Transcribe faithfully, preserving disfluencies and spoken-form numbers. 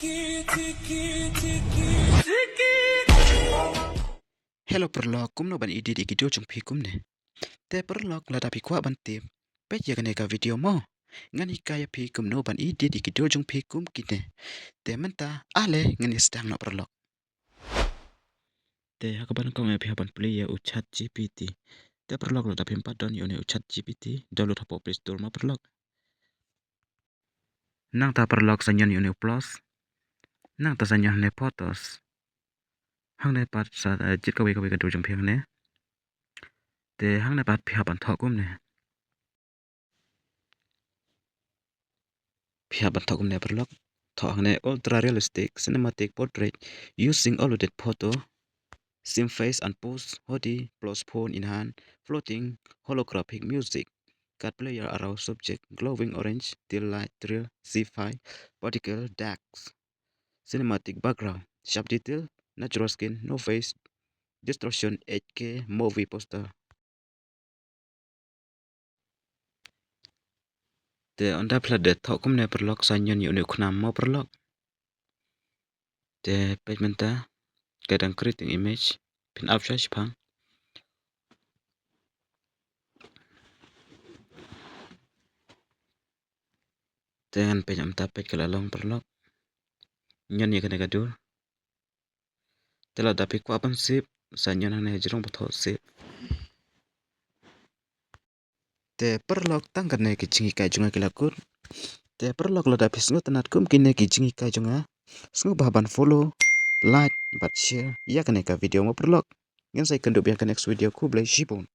Hello paralok, kumno ban edit ïa ki dur jong phi kumne? Te paralok, lada phi kwah ban tip, peit ïa kane ka video mo. Ngan hikai ïa phi kumno ban edit ïa ki dur jong phi kum kine. Te mynta ale ngan ïa sdang noh paralok. Te ha kaba nyngkong eh phi hap ban plie ïa u Chat G P T. Te paralok, lada phim pat don ïa une u Chat G P T, download hapoh Play Store mo paralok. Nangta paralok sa ñion ïa une u plus. Nangta sa ñion hangne photos. Hangne pat sa, eh, jied kawei kawei ka dur jong phi hangne. Te hangne pat phi hap ban thoh kumne. Phi hap ban thoh kumne paralok. Thoh hangne ultra realistic cinematic portrait using uploaded photo, same face and pose, hoodie plus phone in hand, floating holographic music, card player around subject, glowing orange, teal light, teal, sci-fi, particle, dark, cinematic background, sharp detail, natural skin, no face, distortion, eight K, movie poster. Te ynda phi la dep thoh kumne paralok sa ñion ïa une u khnam mo paralok. Te peit mynta ka dang creating image, phin ap shwa shipang. Te ngan peit mynta, peit ka la long paralok. Ñion ïa kane ka dur. Te lada phi kwah ban save, sa ñion hangne hajrong ba thoh save. Te paralok, tang kane ki jinghikai jong nga ki la kut. Te paralok, lada phi sngewtynnat kum kine ki jinghikai jong nga, sngewbha ban follow, like bad share ïa kane ka video mo paralok. Ngin sa ïakynduh biang ka next video, khublei shibun.